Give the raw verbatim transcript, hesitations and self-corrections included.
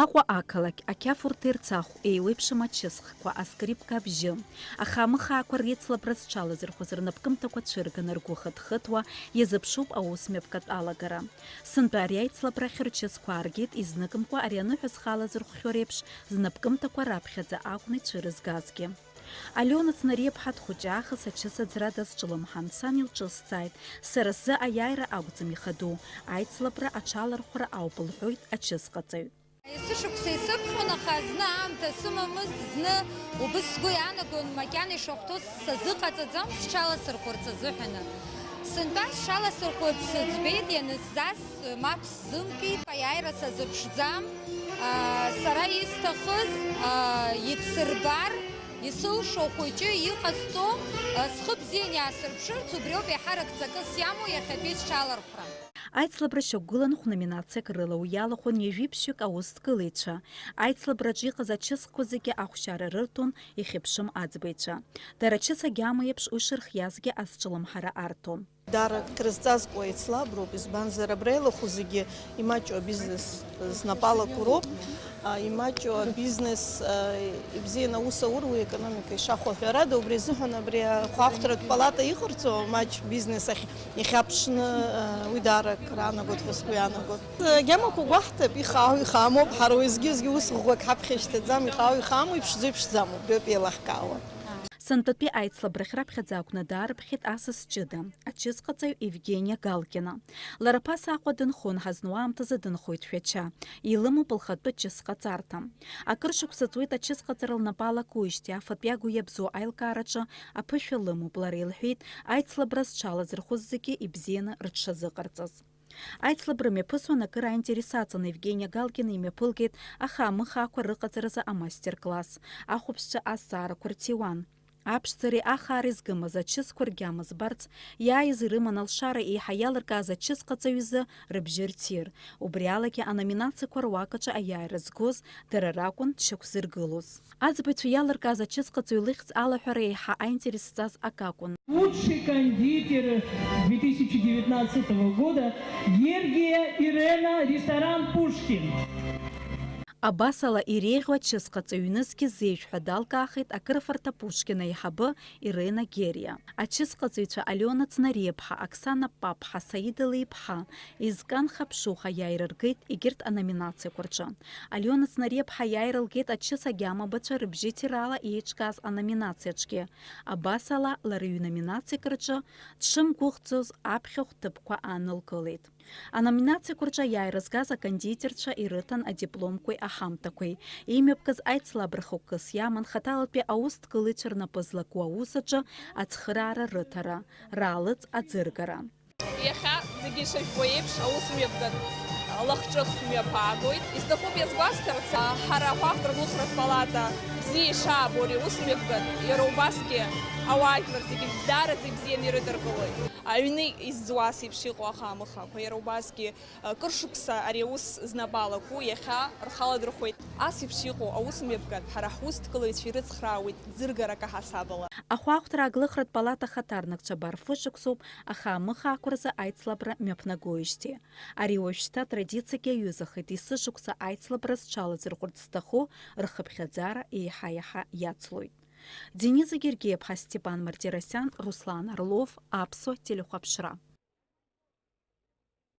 Аҟәа ақалақь, ақьафурҭи рцахә еиуеиԥшым ачысхқәа, аскрипка абжьы, аха амыхаақәа реицлабра зҽалазырхәыз рнапкымҭақәа цәырганы ргәы хыҭхыҭуа иазыԥшуп аусмҩаԥгатә алагара. Сынтәа ари аицлабра ахь рчысқәа ааргеит, изныкымкәа ари аныҳәа зхала зырхәхьоу реиԥш, знапкымҭақәа раԥхьаӡа акәны ицәырызгазгьы. Алиона Цнариаԥҳа дхәыҷы аахыс ачыс аӡра дазҿлымҳан, сан илҿысҵааит, сара сзы аиааира акәӡам ихадоу, аицлабра аҽалархәра ауп, лҳәоит ачысҟаҵаҩ. Есышықәса исыԥхьон, аха зны аамҭа сымамызт, зны убыс сгәы иаанагон, макьана ишахәҭоу сазыҟаҵаӡом сҽаласырхәырц азыҳәаны. Сынтәа сҽаласырхәырц сыӡбеит, ианысзас, мап сзымкит, аиааира сазыԥшӡам. Аа, сара исҭахыз, аа, ицсырбар, исылшо хәыҷы иҟасҵо, аа, схы бзиан иаасырԥшырц, убриоуп еиҳарак ҵакыс иамоу иахьатәи сҽалархәра. Аицлабра шьақәгылан хә-номинациак рыла уи иалахәын ҩажәи ԥшьҩык аусҭгылаҩцәа. Аицлабраҿы иҟаз ачысхқәа зегьы ахәшьара рырҭон ихьыԥшым аӡбаҩцәа. Дара ачыс агьама еиԥш уи шырхиазгьы азҿлымҳара арҭон. Даара крызҵазкуа еицлаброуп, избанзар, абра илахәу зегьы имаҷу абизнес знапалақәа роуп. А, имаҷу абизнес, а, ибзианы аус аур, уи аекономика ишахәо, ҳәарада, убри азыҳәан абри ахәаахәҭратә палата иҟарҵо маҷ бизнес ахь ихьаԥшны, а, уи даара акраанагоит ҳәа сгәы иаанагоит. Агьамақәа гәаҳҭап, ихаау ихамоуп, ҳара уеизгьы-уеизгьы ус ӷәӷәак ҳаԥхьа ишьҭаӡам, ихаау ихамоу, иԥшӡоу иԥшӡам, убриоуп еилаҳкаауа. Сынтәатәи аицлабрахь раԥхьаӡа акәны даарыԥхьеит асас ҷыда, ачысҟаҵаҩ Евгениа Галкина. Лара ԥаса Аҟәа дынхон, ҳазну аамҭазы дынхоит Шәача. Илымоуп лхатәы чысҟаҵарҭа. Акыр шықәса ҵуеит ачысҟаҵара лнапы алакуижьҭеи, афатә иагу иабзоу аилкаараҿы аԥышәа лымоуп, лара илҳәеит, аицлабра зҽалазырхәыз зегьы ибзианы рҽшазыҟарҵаз. Аицлабра мҩаԥысуан акыр аинтерес аҵаны, Евгениа Галкина имҩаԥылгеит аха амыхаақәа рыҟаҵаразы амастер-класс. Ахәаԥшцәа азҵаарақәа рҭиуан. Аԥшӡареи ахаареи згымыз ачысқәа ргьама збарц, иааиз ирыман алшара, еиҳа иалыркааз ачысҟаҵаҩ изы рыбжьы рҭир. Убри алагьы аноминациақәа руакаҿы аиааира згоз дара ракәын дшьақәзыргылоз. Аӡбаҩцәа иалыркааз ачысҟаҵаҩ лыхьӡ алаҳәара еиҳа аинтерес зҵаз акы акәын. Лучший кондитер две тысячи девятнадцатого года Гергия Ирена, ресторан Пушкин. Абасала иреиӷьу ачысҟаҵаҩ ҩнызқь зеижә ҳәа далкаахеит акрыфарҭа Пушкин аиҳабы Ирена Гериа. Ачысҟаҵаҩцәа Алиона Цнариаԥҳа, Оксана Паԥҳа, Саида Леиԥҳа, Изкан Хаԥшуха иааира ргеит егьырҭ аноминациақәа рҿы. Алиона Цнариаԥҳа иааира лгеит ачыс агьамабацәа рыбжьы ҭирала еиҿкааз аноминациаҿгьы. Абасала, лара ҩноминациак рҿы дшымгәыӷӡоз аԥхьахә ҭыԥқәа аанылкылеит. Аноминациақәа рҿы аиааира згаз акондитерцәа ирыҭан адипломқәеи аҳамҭақәеи. Имҩаԥгаз аицлабра хықәкыс иаман хаҭалатәи аусҭгылаҩцәа рнапы злаку аус аҿы ацхыраара рыҭара, раалыҵ аӡыргара. Иахьа зегьы ишыжәбо еиԥш аусмҩаԥгатә лахҿых мҩаԥаагоит. Исҭахуп иазгәасҭарц, ҳара ахәаахәҭратә лыхратә палата бзиа ишаабо ари аусмҩаԥгатә, иара убасгьы ауаажәлар зегьы даараӡа ибзианы ирыдыркылоит. Аҩны изӡуа ас еиԥш иҟоу ахаамыхақәа, иара убасгьы, акыр шықәса ари аус знапы алаку, иахьа рхы аладырхәеит. Ас еиԥш иҟоу аусмҩаԥгатә ҳара ҳусҭгылаҩцәа ирыцхраауеит ӡыргарак аҳасабала. Ахәаахәҭра аглыхратә палата ахаҭарнакцәа барфышықәсоуп ахаамыхаақәа рзы аицлабра мҩаԥнагоижьҭеи. Ари уажәшьҭа традициак иаҩызахеит, есышықәса аицлабра зҽалазырхәырц зҭаху рхыԥхьаӡара еиҳа-еиҳа иацлоит. Дениза Гергиаԥҳа, Степан Мартиросиан, Руслан Орлов, Аԥсуа телехәаԥшра.